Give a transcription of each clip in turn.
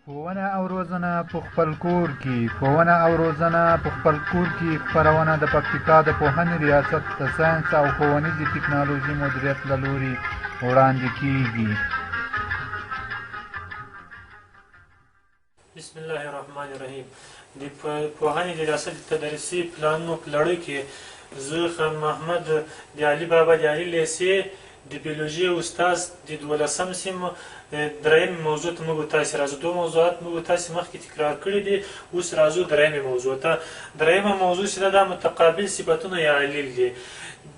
ښوونه او روزنه په خپل کور کې. ښوونه او روزنه په خپل کور کې خپرونه د پکتیکا د پوهنې ریاست د ساینس او ښوونیزې ټکنالوژۍ مدیریت له لوري وړاندې کیږي. بسم الله الرحمن الرحیم. د پوهنې د ریاست د تدریسي پلانونو په لړۍ کې زه خان محمد د علي بابا د عالي لیسې د بیولوژي استاد د 12 سیم درېیمې موضوع ته موږ تاسې راځو. دوه موضوعات موږ تاسې مخکې تکرار کړي دي، اوس راځو درېیمې موضوع ته. درېیمه موضوع چې ده دا متقابل صفتونه یا علیل دي.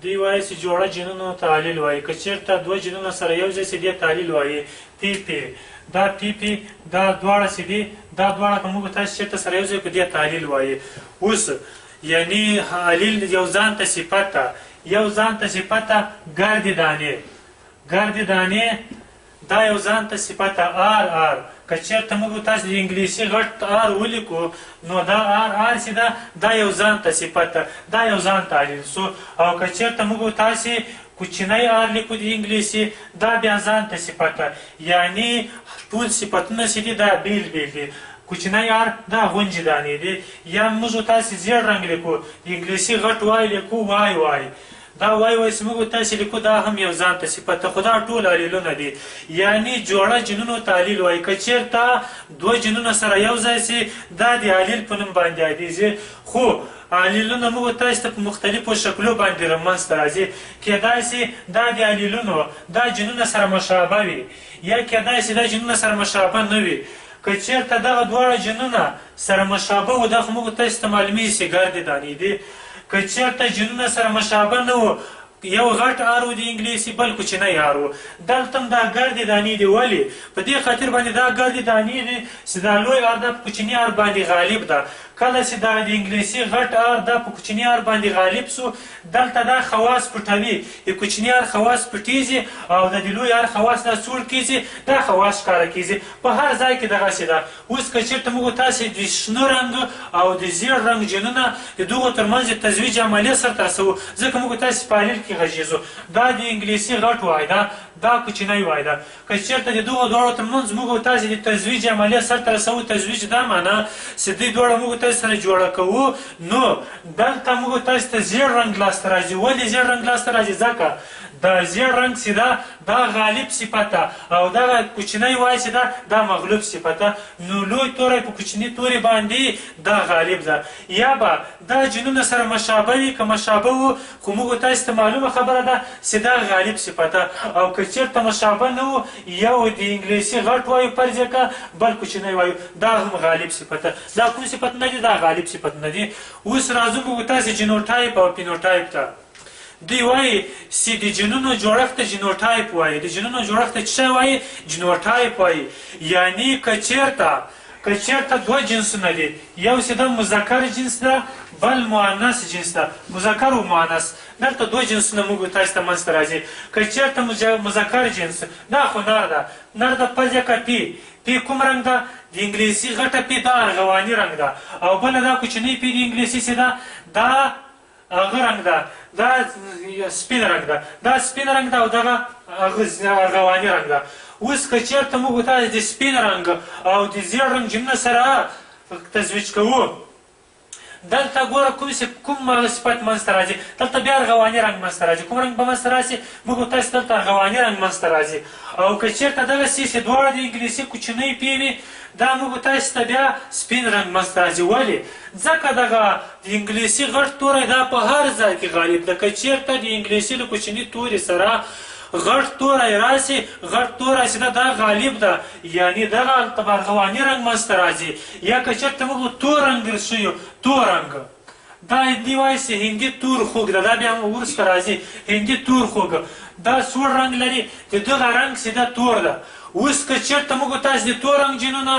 دوی وایي چې جوړه جینونو ته علیل وایي. که چېرته دوه جینونه سره یو ځای سي دې ته علیل وایي. پی پی دا پی پی دا دواړه چې دي دا دواړه که موږ تاسې چېرته سره یو ځای کړو دې ته علیل وایي. اوس یعنی علیل یو ځان ته صفت ده، یو ځان ته صفت ده ګردې دانې، ګردې دانې دا یو ځان ته صفت ده آر آر. که چېرته موږ تاسې د انګلیسي غټ آر ولیکو نو دا آر آر چې ده دا یو ځان ته صفت ده، دا یو ځان ته علیل سو. او که چېرته موږ تاسې کوچنی آر لیکو د انګلیسي دا بیا ځان ته صفت ده، یعنی ټول صفتونه چې دي دا بیل بیل دي. کوچنی آر دا غونجې دانې دي. یا موږ تاسې زیړ رنګ لیکو د انګلیسي غټ وای لیکو وای وای، دا وای وای چې موږ تاسې لیکو دا هم یو ځان ته صفت ده، خو دا ټول علیلونه دي. یعنی جوړه جینونو ته علیل وایي. که چېرته دوه جینونه سره یو ځای سي دا د علیل په نوم باندې یادېږي. خو علیلونه موږ تاسې ته په مختلفو شکلو باندې رامنځته راځي. کېدای سي دا د علیلونو دا جینونه سره مشابه وي، یا کېدای سي دا جینونه سره مشابه نه وي. که چېرته دغه دواړه جینونه سره مشابه وو دا خو موږ تاسې ته معلومېږي چې ګردې دانې دي. که چېرته جینونه سره مشابه نه وو، یو غټ آر و د انګلیسي بل کوچنی آر و، دلته هم دا ګردې دانې دي. ولې؟ په دې خاطر باندې دا ګردې دانې دي چې دا لوی آر دا په کوچني آر باندې غالب ده. کله چې دا د انګلیسي غټ آر دا په کوچني آر باندې غالب سو دلته دا خواص پټوي، د کوچني آر خواص پټېږي او د دې لوی آر خواص دا سوړ کېږي، دا خواص ښکاره کېږي. په هر ځای کې دغسې ده. اوس که چېرته موږ تاسې د شنه رنګ او د زیړ رنګ جینونه د دغو ترمنځ د تزویج عملیه سرته رسوو، ځکه موږ تاسې په علیل کې غږېږو. دا د انګلیسي غټ وای ده، دا کوچنی وای ده. که چېرته د دغو دواړو ترمنځ موږ تاسې د تزویج عملیه سرته رسوو، تزویج دا معنا چې دوی دواړه موږ تاسې سره جوړه کوو، نو دلته موږ تاسې ته زیړ رنګ لاسته راځي. ولې زیړ رنګ لاسته راځي؟ ځکه دا زیړ رنګ چې ده دا غالب صفت ده او دغه کوچنی وای چې ده دا مغلوب صفت ده، نو لوی توری په کوچني توري باندې دا غالب ده. یا به دا جینونه سره مشابه وي، که مشابه وو خو موږ تاسې ته معلومه خبره ده چې دا غالب صفت ده، او که چېرته مشابه نه وو یو د انګلیسي غټ وایو فرض یې که بل کوچنی وایو دا هم غالب صفت ده. دا کوم صفت نه دي؟ دا غالب صفت نه دي. اوس راځو موږ تاسې جینوټایپ او فینوټایپ ته. دوی وایي چې د جینونو جوړښت ته جینوټایپ وایي. د جینونو جوړښت ته څه وایي؟ جینوټایپ وایي. یعنی که چېرته دوه جنسونه دي، یو چې ده مذکر جنس ده بل مؤنث جنس ده، مذکر و مؤنث، دلته دوه جنسونه موږ تاسې ته منځته راځي. که چېرته مذکر جنس دا خو نر ده، نر ده فرض یې که پی، پی کوم رنګ ده؟ د انګلیسي غټه پی دا ارغواني رنګ ده، او بله دا کوچنۍ پی د انګلیسي چې ده دا هغه رنګ ده، دا سپین رنګ ده، دا سپین رنګ ده او دغه ارغواني رنګ ده. اوس که چېرته موږ تاسې د سپین رنګ او د زیړ رنګ جینونه سره تزویج کوو، دلته ګوره کوم هغه صفت منځته راځي؟ دلته بیا ارغواني رنګ منځته راځي. کوم رنګ به منځته راسي؟ موږ تاسې دلته ارغواني رنګ منځته راځي. او که چېرته دغسې چې دواړه د انګلیسي کوچنۍ پی وي، دا موږ تاسې ته بیا سپین رنګ منځته راځي. ولې؟ ځکه دغه د انګلیسي غټ توری دا په هر ځای کې غالب ده. که چېرته د انګلیسي له کوچني توري سره غټ توری راسي، غټ توری چې ده دا غالب ده، یعنی دغه هلته به ارغواني رنګ منځته راځي. یا که چېرته موږ تور رنګ درښیو، تور رنګ دا هندي وایي چې هندي تور خوږ ده، دا بیا وروسته راځي. هندي تور خوږ دا سوړ رنګ لري، د دغه رنګ چې ده تور ده. اوس که چېرته موږ تاسې د تور رنګ جینونه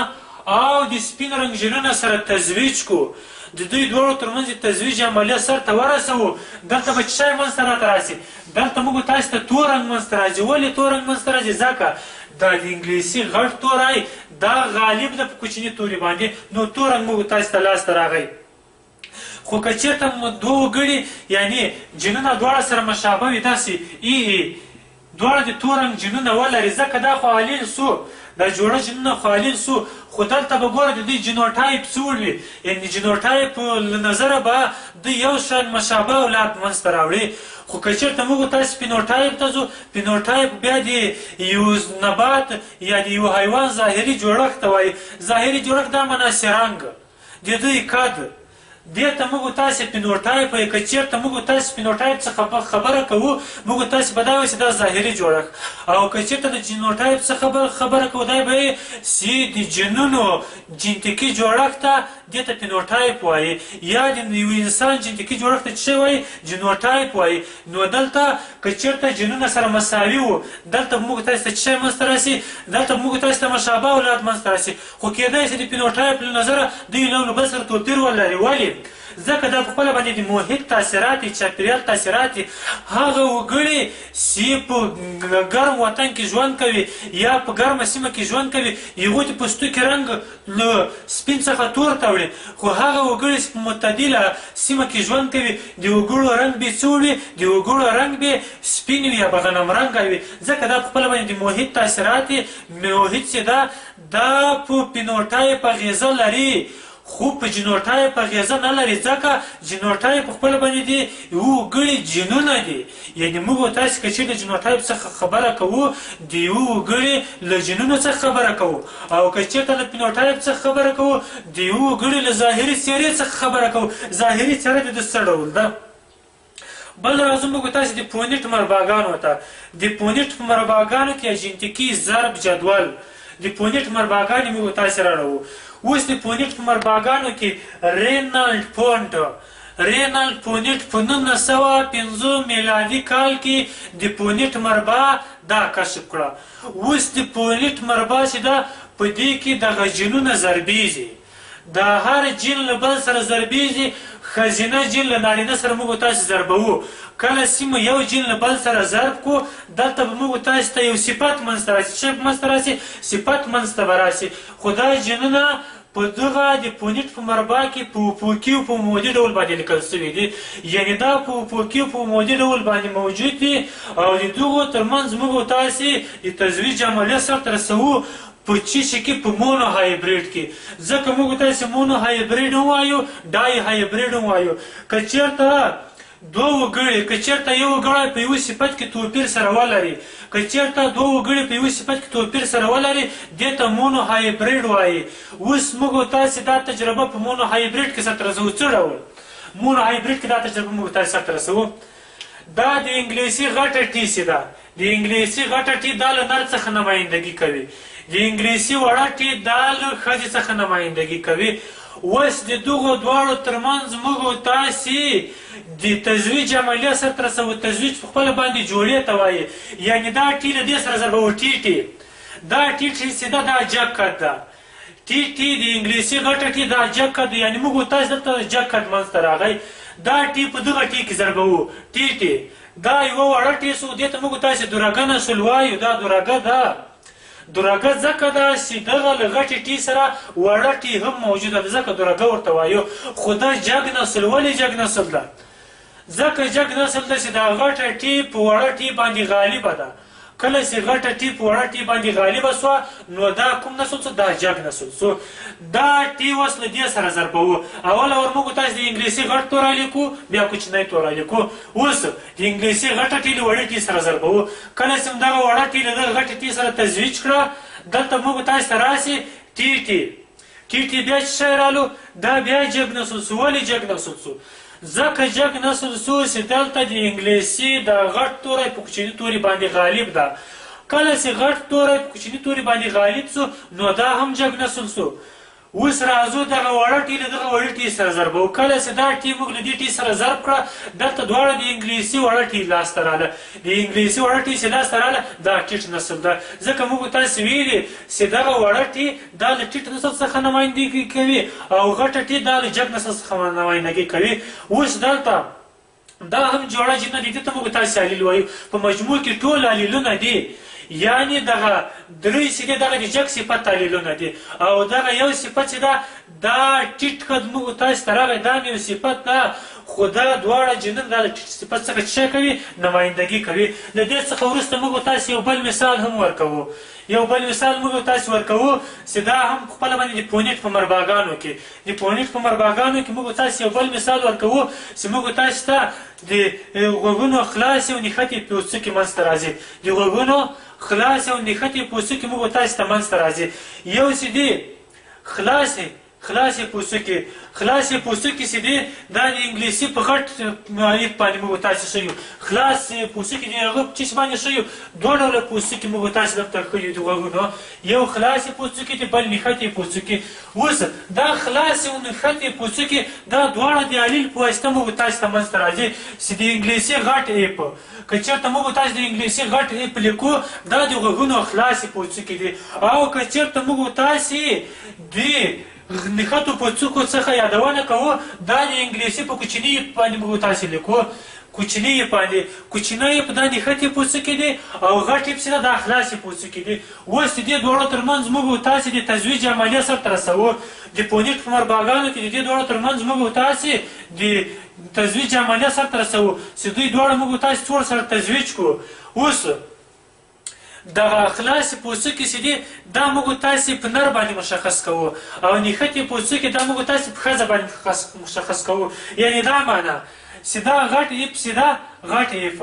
او د سپین رنګ جینونه سره تزویج کړو، د دوی دواړو ترمنځ د تزویج عملیه سرته ورسوو، دلته به څه شی منځته راته راسي؟ دلته موږ تاسې ته تور رنګ منځته راځي. ولې تور رنګ منځته راځي؟ ځکه دا د انګلیسي غټ توری دا غالب ده په کوچني توري باندې، نو تور رنګ موږ تاسې ته لاسته راغی. خو که چېرته دوه وګړي یعنی جینونه دواړه سره مشابه وي، داسې ای ای دواړه د تور رنګ جینونه ولري، ځکه دا خو علیل سو، دا جوړه جینونه خو الیل سو، خو دلته به ګوره د دوی جینوټایپ څوړ وي، یعنې جینوټایپ له نظره به دوی یو شان مشابه اولاد منځته راوړي. خو که چېرته موږ تاسې فینوټایپ ته ځو، فینوټایپ بیا د یو نبات یا د یو حیوان ظاهري جوړښت ته وایي. ظاهري جوړښت دا معنا چې رنګ د دوی قد، دې ته موږ تاسې فینوټایپ وایي. که چېرته موږ تاسې فینوټایپ څخه خبره کوو، موږ تاسې به دا وایو چې دا ظاهري جوړښت، او که چېرته د جینوټایپ څخه خبره کوو، دا به یې چې د جینونو جینټیکي جوړښت ته دې ته فینوټایپ وایي، یا د یو انسان جینټیکي جوړښت ته څه وایي؟ جینوټایپ وایي. نو دلته که چېرته جینونه سره مساوي وو، دلته موږ تاسې ته څه منځته راسي؟ دلته موږ تاسې ته مشابه اولاد منځته راسي. خو کېدای شي د فینوټایپ له نظره دوی له بل سره توپیر ولري. ولې؟ ځکه دا په خپله باندې د محیط تاثیرات دي، چاپېریال تاثیرات دي. هغه وګړي چې په ګرم وطن کې ژوند کوي یا په ګرمه سیمه کې ژوند کوي، هغوی د پوستکي رنګ له سپین څخه تور ته وړي. خو هغه وګړي چې په معتدله سیمه کې ژوند کوي، د وګړو رنګ به څه وي؟ د وګړو رنګ به سپین وي یا به غنم رنګه وي. ځکه دا په خپله باندې د محیط تاثیرات دي. محیط چې ده دا په فینوټایپ اغېزه لري، خو په جینوټایپ اغېزه نه لري. ځکه جینوټایپ په خپله باندې دي یو وګړي جینونه دي، یعنې موږ تاسې که چېرې جینوټایپ څخه خبره کوو، د یو وګړي له جینونو څخه خبره کوو، او که چېرته له فینوټایپ څخه خبره کوو، د یو وګړي له ظاهري څېرې څخه خبره کوو. ظاهري څېره د ده څه ډول ده؟ بل راځو موږ تاسې د پونیټ مربعګانو ته. د پونیټ په مربعګانو کې جینټیکي ضرب جدول، د پونیټ مربعګانې موږ تاسې راړوو. اوس د پونیټ په مربعګانو کې رینالډ پونیټ په 1905 میلادي کال کې د پونیټ مربع دا کشف کړه. اوس د پونیټ مربع چې ده په دې کې دغه جینونه ضربېږي، دا هر جین له بل سره ضربېږي. ښځینه جین له نارینه سره موږ تاسې ضربوو. کله چې مو یو جین له بل سره ضرب کړو، دلته به موږ تاسې ته یو صفت منځته راسي. څه منځته راسي؟ صفت منځته به راسي. خو دا جینونه په دغه د پونیټ په مربع کې په افقي او په عمودي ډول باندې لیکل شوي دي، یعنې دا په افقي او په عمودي ډول باندې موجود دي، او د دغو ترمنځ موږ تاسې د تزویج عملیه سرته رسوو په څه شي کې؟ په مونو هایبریډ کې. ځکه موږ تاسې مونو هایبریډ هم وایو، ډای هایبریډ هم وایو. که چېرته دوه وګړي، که چېرته یو وګړی په یوه صفت کې توپیر سره ولري، که چېرته دوه وګړي په یوه صفت کې توپیر سره ولري، دې ته مونو هایبریډ وایي. اوس موږ تاسې دا تجربه په مونو هایبریډ کې سرته رسوو. څه ډول مونو هایبریډ کې دا تجربه موږ تاسې سرته رسوو؟ دا د انګلیسي غټه ټي سي ده. د انګلیسي غټه ټي دا له نر څخه نمایندګي کوي، د انګلیسي وړه ټي دا له ښځې څخه نمایندګي کوي. اوس د دغو دواړو ترمنځ موږ تاسې د تزویج عملیه سرته رسوو. تزویج په خپله باندې جوړې ته وایي، یعنې دا ټي له دې سره ضربوو، ټي ټي. دا ټي ټي چې ده دا جګ قد ده، ټي ټي د انګلیسي غټه ټي دا جګ قد ده، یعنې موږ تاسې دلته جګ قد منځته راغی. دا ټي په دغه ټي کې ضربوو، ټي ټي. دا یوه وړه ټي سو، دې ته موږ تاسې دورګه نسل وایو. دا دورګه ده، دورګه ځکه ده چې دغه له غټې ټي سره وړه ټي هم موجوده ده، ځکه دورګه ورته وایو. خو دا جګ نسل ولې جګ نسل ده؟ ځکه جګ نسل ده چې دا غټه ټي په وړه ټي باندې غالبه ده. کله چې غټه ټي په وړه ټي باندې غالبه سوه، نو دا کوم نسل سو؟ دا جګ نسل سو. دا ټي اوس له دې سره ضربوو. اوله ور موږ تاسې د انګلیسي غټ توری لیکو، بیا کوچنی توری لیکو. اوس د انګلیسي غټه ټي له وړې ټي سره ضربوو. کله چې دغه وړه ټي له دغه غټې ټي سره تزویج کړه، دلته موږ تاسې ته راسي ټي ټي. ټي ټي بیا څه شی رالو؟ دا بیا جګ نسل سو. ولې جګ نسل سو؟ ځکه جګ نسل سو چې دلته د انګلیسي د غټ توری په کوچني توري باندې غالب ده. کله چې غټ توری په کوچني توري باندې غالب سو، نو دا هم جګ نسل سو. اوس راځو دغه وړه ټي له دغه وړې ټي سره ضربوو. کله چې دا ټي موږ له دې ټي سره ضرب کړه، دلته دواړه د انګلیسي وړه ټي لاسته راله. د انګلیسي وړه ټي چې لاسته راله، دا ټیټ نسل ده. ځکه موږ تاسې ویلي چې دغه وړه ټي دا له ټیټ نسل څخه نمایندګي کوي، او غټه ټي دا له جګ نسل څخه نمایندګي کوي. اوس دلته دا هم جوړه جینونه دي، دې ته موږ تاسې الیل وایو. په مجموع کې ټول الیلونه دي، یعنې دغه درې چې دي دغه د جګ صفت الیلونه دي، او دغه یو صفت چې ده دا ټیټ قد موږ تاسې ته راغی، دا هم یو صفت ده. خو دا دواړه جینونه دا له ټیټ صفت څخه څه کوي؟ نمایندګي کوي. له دې څخه وروسته موږ تاسې یو بل مثال هم ورکوو، یو بل مثال موږ تاسې ورکوو چې دا هم خپله باندې د پونیټ په مرباګانو کې، د پونیټ په مرباګانو کې موږ تاسې یو بل مثال ورکوو چې موږ تاسې ته د غوږونو خلاصې او نښتې پوڅکې منځته راځي. د غوږونو خلاصې او نښتې پوڅکې موږ تاسې ته منځته راځي. یو چې دي خلاصې خلاصې پوڅکې، خلاصې پوڅکې چې دي دا د انګلیسي په غټ ایف باندې موږ تاسې ښیو. خلاصې پوڅکې د هغه په څه باندې ښیو؟ دوه ډوله پوڅکې موږ تاسې دلته ښیو د غوږونو، یو خلاصې پوڅکې دي، بل نښتې پوڅکې. اوس دا خلاصې او نښتې پوڅکې دا دواړه د الیل په واسطه موږ تاسې ته منځته راځي چې د انګلیسي غټ ایف، که چېرته موږ تاسې د انګلیسي غټ ایف لیکو دا د غوږونو خلاصې پوڅکې دي، او که چېرته موږ تاسې د نښتو پوڅکو څخه یادونه کوو دا د انګلیسي په کوچني ایف باندې موږ تاسې لیکو، کوچني ایف باندې، کوچنی ایف دا نښتې پوڅکې دي او غټ ایف چې ده دا خلاصې پوڅکې دي. اوس د دې دواړو ترمنځ موږ تاسې د تزویج عملیه سرته رسوو. د پونیټ په مرباګانو کې د دې دواړو ترمنځ موږ تاسې د تزویج عملیه سرته رسوو چې دوی دواړه موږ تاسې څوړ سره تزویج کړو. اوس دغه خلاصې پوڅکې چې دي دا موږ تاسې په نر باندې مشخص کوو او نښتې پوڅکې دا موږ تاسې په ښځه باندې مشخص کوو. یعنې دا معنا چې دا غټ ایف چې ده، غټ ایف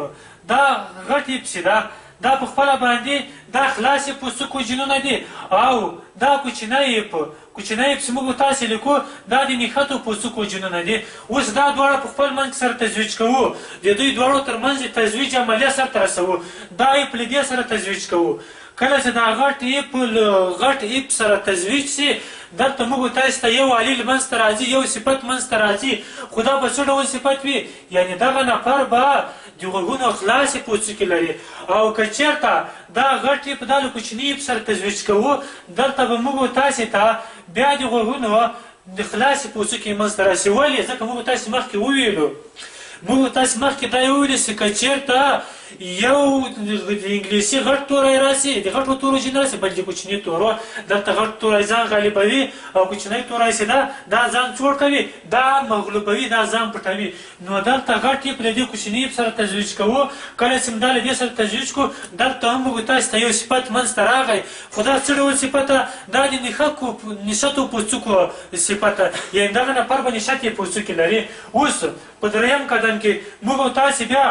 دا غټ ایف چې ده دا په خپله باندې دا خلاصې پوڅکو جینونه دي، او دا کوچنی ایف، کوچنی ایف چې موږ تاسې لیکو دا د نښتو پوڅکو جینونه دي. اوس دا دواړه په خپل منځ کې سره تزویج کوو، د دوی دواړو ترمنځ د تزویج عملیه سرته رسوو. دا ایف له دې سره تزویج کوو. کله چې دا غټ ایف له غټ ایف سره تزویج شي دلته موږ تاسې ته یو الیل منځته راځي، یو صفت منځته راځي، خو دا به څه ډول صفت وي؟ یعنې دغه نفر به د غوږونو خلاصې پوڅکې لري، او که چېرته دا غټ ایف دا له کوچني ایف سره تزویج کوو دلته به موږ تاسې ته بیا د غوږونو د خلاصې پوڅکې منځته راسي. ولې؟ ځکه موږ تاسې مخکې وویلو، موږ تاسې مخکې دا وویلو چې که چېرته یو د انګلیسي غټ توری راسي، د غټو تورو جین راسي، بل د کوچني تورو، دلته غټ توری ځان غالبوي او کوچنی توری چې ده دا ځان څوړ کوي، دا مغلوبوي، دا ځان پټوي. نو دلته غټ ایف له دې کوچني ایف سره تزویج کوو. کله چې دا له دې سره تزویج کړو دلته هم موږ تاسې ته یو صفت منځته راغی، خو دا څه ډول صفت ده؟ دا د نښتو پوڅکو صفت ده، یعنې دغه نفر به نښتې پوڅکې لري. اوس په دریم قدم کې موږ تاسې بیا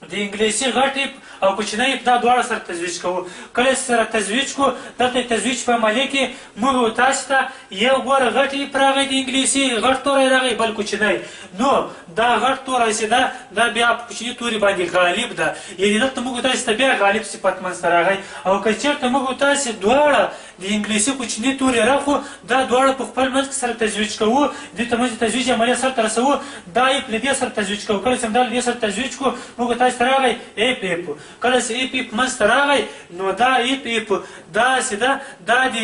د انګلیسي غټ ایف او کوچنی ایف دا دواړه سره تزویج کوو. کله چې سره تزویج کړو دلته تزویج په عملیه کې موږ تاسې ته یو ګوره غټ ایف راغی، د انګلیسي غټ توری راغی، بل کوچنی. نو دا غټ توری چې ده دا بیا په کوچني توري باندې غالب ده، یعنې دلته موږ تاسې ته بیا غالب صفت منځته راغی. او که چېرته موږ تاسې دواړه د انګلیسي کوچني توري راخو دا دواړه په خپل منځ کې سره تزویج کوو، دې ته موږ تزویج عملیه سرته رسوو. دا ایف له دې سره تزویج کوو. کله چې دا له دې سره تزویج کړو موږ تاسې ته راغی ایف ایف. کله چې ایف ایف منځته راغی نو دا ایف ایف دا چې ده دا د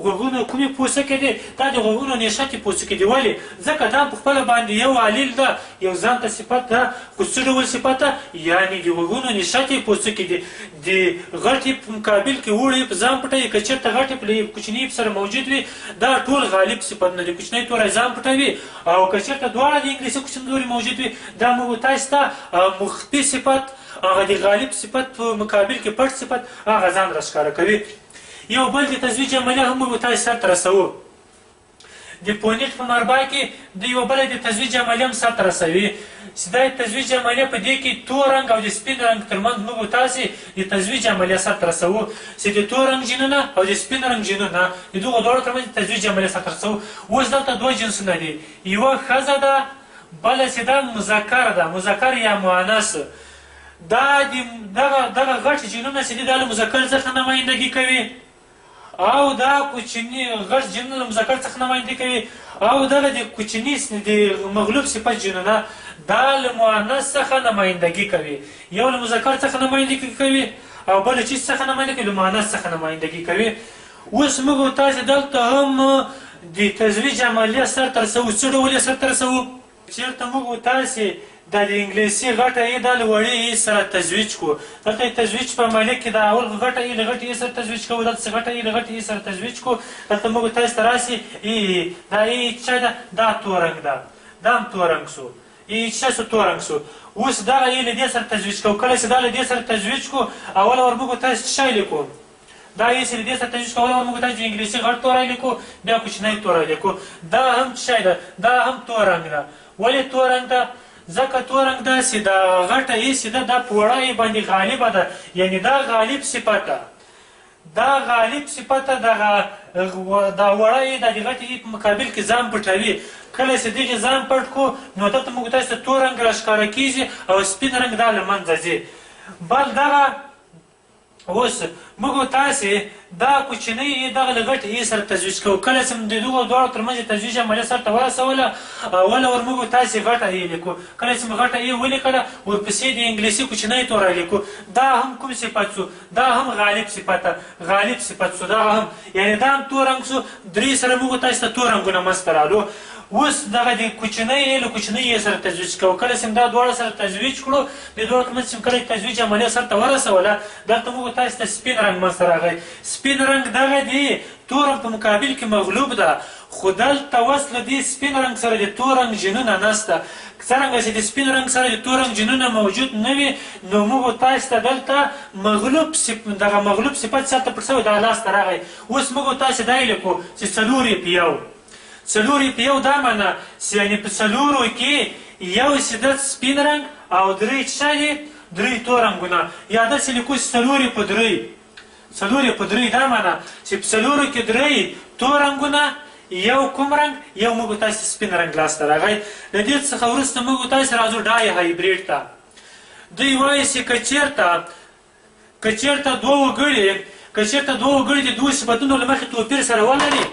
غوږونو کومې پوڅکې دي؟ دا د غوږونو نښتې پوڅکې دي. ولې؟ ځکه دا په خپله باندې یو الیل ده، یو ځان ته صفت ده، خو څه ډول صفت ده؟ یعنې د غوږونو نښتې پوڅکې دي. د غټ ایف په مقابل کې وړ ایف ځان پټوي، که چېرته غټ ایف له کوچني ایف سره موجود وي دا ټول غالب صفتونه دي، کوچنی توری ځان پټوي، او که چېرته دواړه د انګلیسي کوچني توري موجود وي دا موږ تاسې ته مخفي صفت، هغه د غالب صفت په مقابل کې پټ صفت هغه ځان راښکاره کوي. یو بل د تزویج عملیه هم موږ تاسې سرته رسوو. د پونیټ په مربع کې د یوه بله د تزویج عملیه هم سرته رسوي چې دا تزویج عملیه په دې کې تور رنګ او د سپین رنګ ترمنځ موږ تاسې د تزویج عملیه سرته رسوو چې د تور رنګ جینونه او د سپین رنګ جینونه د دغو دواړو ترمنځ د تزویج عملیه سرته رسوو. اوس دلته دوه جنسونه دي، یوه ښځه ده، بله چې ده مذکر ده، مذکر یا مؤنث. دا دغه غټ جینونه چې دي دا له مذکر څخه نمایندګي کوي، او دا کوچني غټ جینونه له مذکر څخه نمایندګي کوي، او دغه د کوچني د مغلوب صفت جینونه دا له مؤنث څخه نمایندګي کوي. یو له مذکر څخه نمایندګي کوي او بل له چیز څخه نمایندګي کوي؟ له مؤنث څخه نمایندګي کوي. اوس موږ تاسې دلته هم د تزویج عملیه سرته رسوو. څه ډول یې سرته رسوو؟ چېرته موږ تاسې دا د انګلیسي غټه ای دا له وړې ای سره تزویج کړو، دلته یې تزویج په عملیه کې دا اول غټه ای له غټې ای سره تزویج کوو، دلته غټه ای له غټې ای سره تزویج کړو، دلته موږ تاسې ته راسي ای، دا ای څه ده؟ دا تور رنګ ده، دا هم تور رنګ سو. ای څه سو؟ تور رنګ سو. اوس دغه ای له دې سره تجویز کوو. کله چې دا له دې سره تجویز کړو، اوله ور موږ تاسو څه شی لیکو؟ دا ای چې له دې سره تجویز کوو، اوله ور موږ تاسو انګلیسي غټ توری لیکو، بیا کوچنی توری لیکو. دا هم څه شی ده؟ دا هم تور رنګ ده. ولې تور رنګ ده؟ ځکه تور رنګ داسې دا غټه ای چې ده، دا په وړه ای باندې غالبه ده، یعنې دا غالب صفت ده. دا غالب صفت دغه دا وړه ای د غټې ای په مقابل کې ځان پټوي. کله چې دغې ځان پټ کړو، نو دلته موږ تاسو ته تور رنګ راښکاره کېږي او سپین رنګ دا له منځه ځي. بل دغه اوس موږ تاسې دا کوچنۍ ای دغه له غټې ای سره تجویز کوو. کله چې د دغو دواړو ترمنځ تجویز عملیه سرته ورسوله، اوله ور موږ تاسې غټه ای لیکو. کله چې موږ غټه ای ولیکله، ورپسې د انګلیسي کوچنی توری لیکو. دا هم کوم صفت سو؟ دا هم غالب صفت ده، غالب صفت سو. دغه هم یعنې دا هم تور رنګ سو. درې سره موږ تاسې ته تور رنګونه منځته رالو. اوس دغه د کوچنۍ ای له کوچنۍ ای سره تجویز کوو. کله چې دا دواړه سره تجویز کړو، د دواړو ترمنځ چې کله تجویز عملیه سرته ورسوله، دلته موږ تاسې ته سپین رنګ منځته راغی. سپین رنګ دغه دی تور رنګ په مقابل کې مغلوب ده، خو دلته اوس له دې سپین رنګ سره د تور رنګ جینونه نشته. څرنګه چې د سپین رنګ سره د تور رنګ جینونه موجود نه وي، نو موږ تاسې ته دلته مغلوب دغه مغلوب صفت چې هلته پټ شوی دا لاسته راغی. اوس موږ تاسې دا لیکو چې څلور یې په یو، څلور یې په یو، دا معنا چې یعنې په څلورو کې یو سیده سپین رنګ او درې څه دي؟ درې تور رنګونه. یا داسې لیکو چې څلور یې په درې، څلور یې په درې، دا معنا چې په څلورو کې درې تور رنګونه، یو کوم رنګ؟ یو موږ تاسې سپین رنګ لاسته راغی. له دې څخه وروسته موږ تاسې راځو ډای هایبریډ ته. دوی وایي چې که چېرته دوه وګړي، که چېرته دوه وګړي د دوو صفتونو له مخې توپیر سره ولري،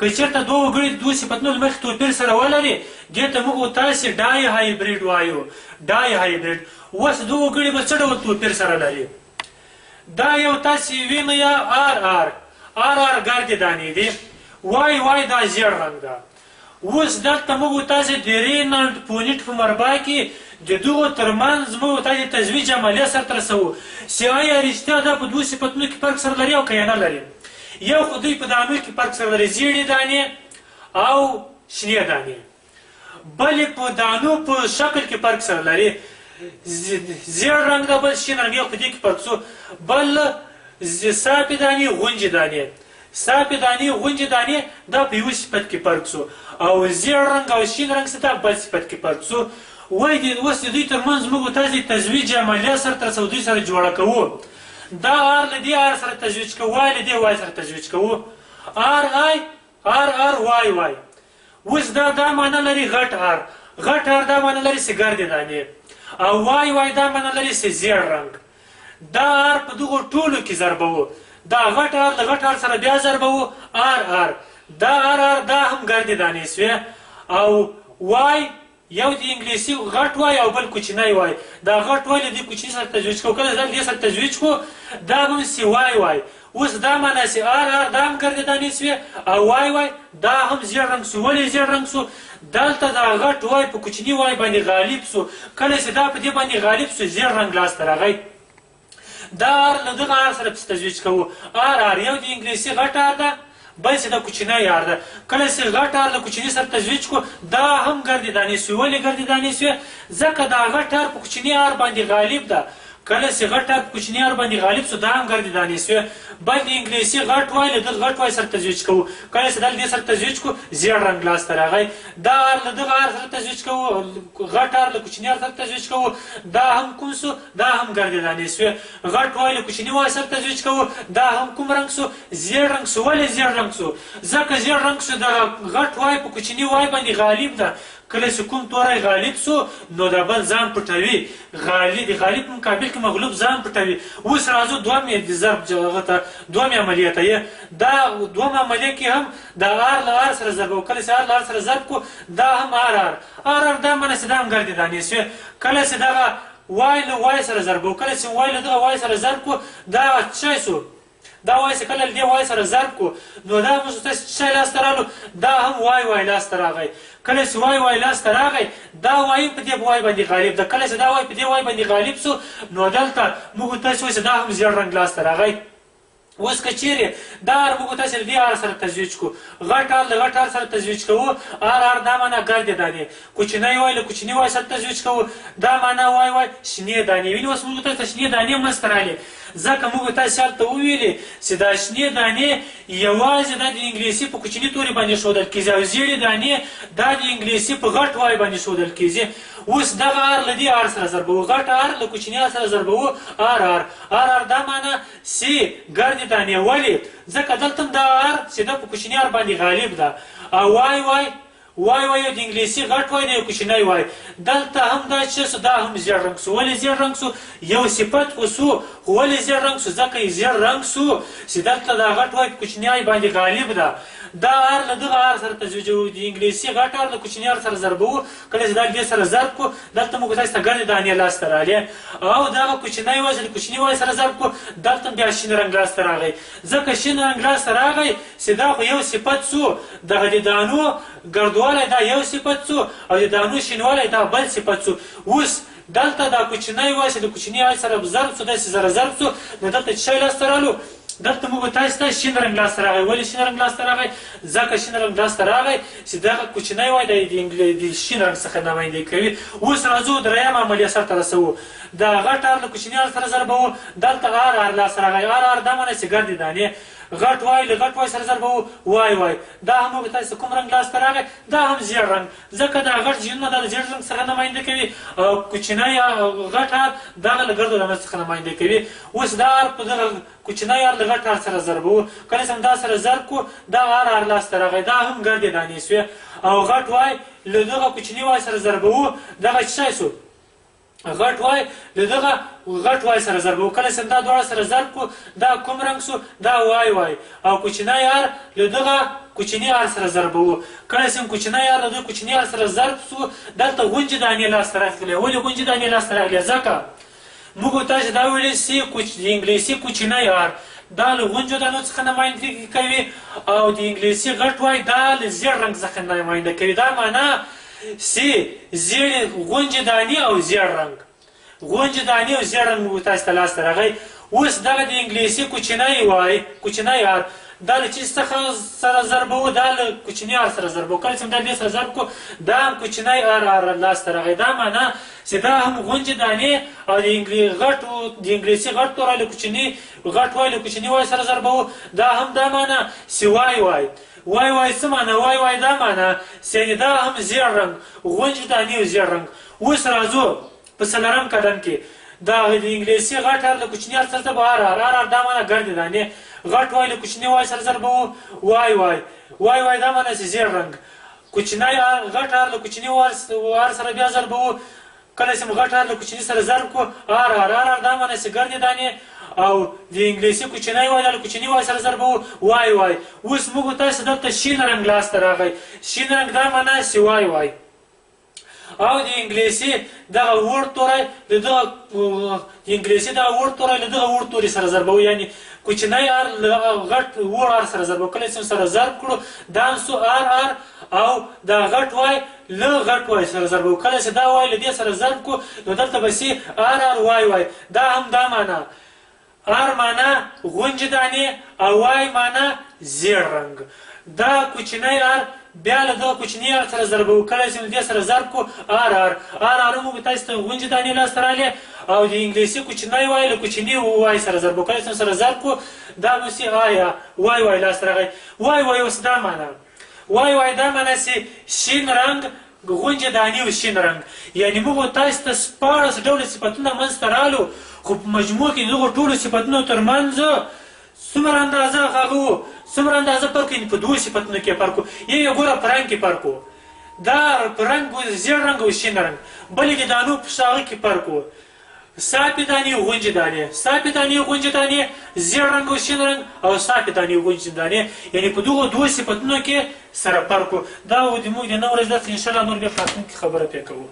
که چېرته دوه وګړي د دوو صفتونو له مخې توپیر سره ولري، دې ته موږ تاسې ډای هایبریډ وایو. ډای هایبریډ. اوس دوه وګړي به څه ډول توپیر سره لري؟ دا یو تاسې وینئ آر آر، آر آر ګردې دانې دي، وای وای دا زیړ رنګ ده. اوس دلته موږ تاسې د رینالډ پونیټ په مربع کې د دغو ترمنځ موږ تاسې تجویز عملیه سرته رسوو چې آیا رښتیا دا په دوو صفتونو کې فرق سره لري او که یې نه لري. یو خو دوی په دانو کې فرق سره لري، زیړې دانې او شنې دانې. بلې په دانو په شکل کې فرق سره لري، زیړ رنګ ده، بل شین رنګ، یو په دې کې فرق سو. بل صافې دانې، غونجې دانې، صافې دانې، غونجې دانې، دا په یو صفت کې فرق سو، او زیړ رنګ او شین رنګ څه دا بل صفت کې فرق سو. وایي دي اوس د دوی ترمنځ موږ تاسې تجویز عملیه سرته رسوو، دوی سره جوړه کوو. دا آر له دې آر سره تجویز کوو، وای له دې وای سره تجویز کوو، آر آی آر آر وای وای. اوس دا دا معنا لري غټ آر، غټ آر دا معنا لري چې ګردې دانې، او وای وای دا معنا لري چې زیړ رنګ. دا آر په دغو ټولو کې ضربوو، دا غټ آر له غټ آر سره بیا ضربوو، آر آر، دا آر آر دا هم ګردې دانې سوې، او وای یو د انګلیسي غټ وای او بل کوچنی وای. دا غټ وای له دې کوچني سره تجویز کوو، کله له دې سره تجویز کړو دا به هم سي وای وای. اوس دا معنا سي آر آر دا هم ګردې دانې سوې او وای وای دا هم زیړ رنګ سو. ولې زیړ رنګ سو؟ دلته دا غټ وای په کوچني وای باندې غالب سو. کله چې دا په دې باندې غالب سو، زیړ رنګ لاسته راغی. دا آر له دغه آر سره پسې تجویز کوو، آر آر یو د انګلیسي غټ آر ده، بل چې د کوچنی آر ده. کله چې غټ آر له کوچني سره تجویز کړو، دا هم ګردې دانې سوې. ولې ګردې دانې سوې؟ ځکه دا غټ آر په کوچني آر باندې غالب ده. کله چې غټ آر په کوچني آر باندې غالب سو، دا هم ګردې دانې سوې. بل د انګلیسي غټ وای له دغه غټ وای سره تجویز کوو، کله چې دا له دې سره تجویز کړو، زیړ رنګ لاسته راغی. دا آر له دغه آر سره تجویز کوو، غټ آر له کوچني آر سره تجویز کوو، دا هم کوم سو؟ دا هم ګردې دانې سوې. غټ وای له کوچني وای سره تجویز کوو، دا هم کوم رنګ سو؟ زیړ رنګ سو. ولې زیړ رنګ سو؟ ځکه زیړ رنګ سو دغه غټ وای په کوچني وای باندې غالب ده. کله چې کوم توری غالب سو، نو دا بل ځان پټوي، د غالب په مقابل کې مغلوب ځان پټوي. اوس راځو دوهمې د ضرب هغه ته، دوهمې عملیې ته. یې دا دوهمه عملیه کې هم د آر له آر سره ضرب وکړو. کله چې آر له آر سره ضرب کړو، دا هم آر آر، آر آر دا معنا چې دا هم ګردې دانې سوې. کله چې دغه وای له وای سره ضرب وکړو، کله چې وای له دغه وای سره ضرب کړو، دا څه سو؟ دا وای چې کله له دې وای سره ضرب کړو، نو دا موږ ته څه لاسته رالو؟ دا هم وای وای لاسته راغی. کله چې وای وای لاسته راغی، دا وای په دې وای باندې غالب ده. کله چې دا وای په دې وای باندې غالب سو، نو دلته موږ تاسو وایو چې دا هم زیړ رنګ لاسته راغی. اوس که چیرې دا R موږ تاسې له دې R سره تزویج کړو، غټ R له غټ R سره تزویج کوو، R R دا معنا ګردې دانې، کوچنی Y له کوچني Y سره تزویج کوو، دا معنا Y Y شنې دانې. وینې اوس موږ تاسې ته شنې دانې منځته رالې، ځکه موږ تاسې هلته وویلې چې دا شنې دانې یوازې دا د انګلیسي په کوچني توري باندې ښودل کېږي او زیړې دانې دا د انګلیسي په غټ Y باندې ښودل کېږي. اوس دغه R له دې R سره ضربوو، غټ R له کوچني R سره ضربوو، R R R R دا معنا سي ګردې دانې. ولې؟ ځکه دلته هم دا R چې دا په کوچني R باندې غالب ده او Y Y Y Y یو د انګلیسي غټ Y دی یو کوچنی Y، دلته هم دا چې سو دا هم زیړ رنګ سو. ولې زیړ رنګ سو؟ یو صفت خو سو، خو ولې زیړ رنګ سو؟ ځکه یې زیړ رنګ سو چې دلته دا غټ Y په کوچني Y باندې غالب ده. دا R له دغه R سره تزویجوو، د انګلیسي غټ R له کوچني R سره ضربوو، کله چې دا دې سره ضرب کړو دلته موږ تاسې ته ګردې دانې لاسته رالې او دغه کوچنی Y چې له کوچني Y سره ضرب کړو دلته بیا شین رنګ لاسته راغی. ځکه شین رنګ لاسته راغی چې دا خو یو صفت سو، دغه د دانو ګردوالی دا یو صفت سو او د دانو شینوالی دا بل صفت سو. اوس دلته دا کوچنی Y چې د کوچني Y سره ضرب سو داسې سره ضرب سو، نو دلته څه شی لاسته رالو؟ دلته موږ تاسې ته شین رنګ لاسته راغی. ولې شین رنګ لاسته راغی؟ ځکه شین رنګ لاسته راغی چې دغه کوچنی Y د شین رنګ څخه نمایندګي کوي. اوس راځو درېیمه عملیه سرته رسوو، دا غټ R له کوچني R سره ضربوو، دلته R R لاسته راغی. R R دا معنی چې ګردې دانې، غټ Y له غټ Y سره ضربوو، Y Y دا هم موږ تاسې کوم رنګ لاسته راغی؟ دا هم زیړ رنګ، ځکه دا غټ جینونه دا له زیړ رنګ څخه نماینده کوي او کوچنی غټ R دغه له ګردو دانو څخه نماینده کوي. اوس دا R په دغه کوچنی R له غټ R سره ضربوو، کله چې هم دا سره ضرب کړو دا R R لاسته راغی، دا هم ګردې دانې سوې او غټ Y له دغه کوچني Y سره ضربوو، دغه څه شی سو؟ غټ Y له دغه غټ Y سره ضربوو، کله چې دا دواړه سره ضرب کړو دا کوم رنګ سو؟ دا Y Y او کوچنی R له دغه کوچني R سره ضربوو، کله چې کوچنی R له دغه کوچني R سره ضرب سو دلته غونجې دانې لاسته راغلې. ولې غونجې دانې لاسته راغلې؟ ځکه موږ تاسې دا ویلي چې د انګلیسي کوچنی R دا له غونجو دانو څخه نمایندګي کوي او د انګلیسي غټ Y دا له زیړ رنګ څخه نماینده کوي. دا معنا چې زیړې غونجې دانې او زیړ رنګ، غونجې دانې او زیړ رنګ موږ تاسې ته لاسته راغی. اوس دغه د انګلیسي کوچنی Y کوچنی R دا له چیز څخه سره ضربوو؟ دا له کوچني R سره ضربوو، کله چې دا دې سره ضرب کړو دا هم کوچنی R R لاسته راغی. دا معنا چې دا هم غونجې دانې او د انګلیسي غټ توری له کوچني غټ Y له کوچني Y سره ضربوو، دا هم دا معنا چې Y Y Y Y څه معنا؟ Y Y دا معنا چې یعنې دا هم زیړ رنګ، غونجې دانې او زیړ رنګ. اوس راځو په څلورم قدم کې، دا د انګلیسي غټ R له کوچني R سره ضربوو، R R R R دا معنا ګردې دانې، غټ Y له کوچني Y سره ضربوو، Y Y Y Y دا معنا چې زیړ رنګ، کوچنی R غټ R له کوچني R سره بیا ضربوو، کله چې غټ R له کوچني سره ضرب کړو R R R R دا معنا چې ګردې دانې او د انګلیسي کوچنی Y له کوچني Y سره ضربوو، Y Y. اوس موږ تاسې دلته شین رنګ لاسته راغی، شین رنګ دا معنا چې Y Y او د انګلیسي دغه وړ توری د دغه د انګلیسي دغه وړ توری له دغه وړ توري سره ضربوو، یعنې کوچنی R له غټ وړ R سره ضربوو، کله چې سره ضرب کړو دا هم سو R R او دا غټ Y له غټ Y سره ضربوو، کله چې دا Y له دې سره ضرب کړو نو دلته به سي R R Y Y، دا هم دا معنا R معنا غونجې دانې او Y معنا زیړ رنګ. دا کوچنی R بیا له دغه کوچني R سره ضربوو، کله چې دې سره ضرب کړو R R R R موږ تاسې ته غونجې دانې لاسته رالې او د انګلیسي کوچنی Y له کوچني Y سره ضربوو، کله چې سره ضرب کړو دا به سي آیا Y Y لاسته راغی. Y Y اوس دا معنا Y Y دا معنا چې شین رنګ، غونجې دانې او شین رنګ، یعنې موږ تاسې ته 16 ډوله صفتونه منځته رالو، خو په مجموع کې د دغو ټولو صفتونو ترمنځ څومره اندازه هغه وو، څومره اندازه فرق، یعنې په دوو صفتونو کې فرق و. یو یې ګوره په رنګ کې فرق و، دا په رنګ زیړ رنګ او شین رنګ، بل یې د دانو په شاغه کې فرق و، صافې دانې او غونجې دانې، صافې دانې او غونجې دانې، زیړ رنګ او شین رنګ او صافې دانې او غونجې دانې، یعنې په دغو دوو صفتونو کې سره فرق و. دا و د موږ د نن ورځې درس، انشاءالله نور بیا په راتلونکي خبره پرې کوو.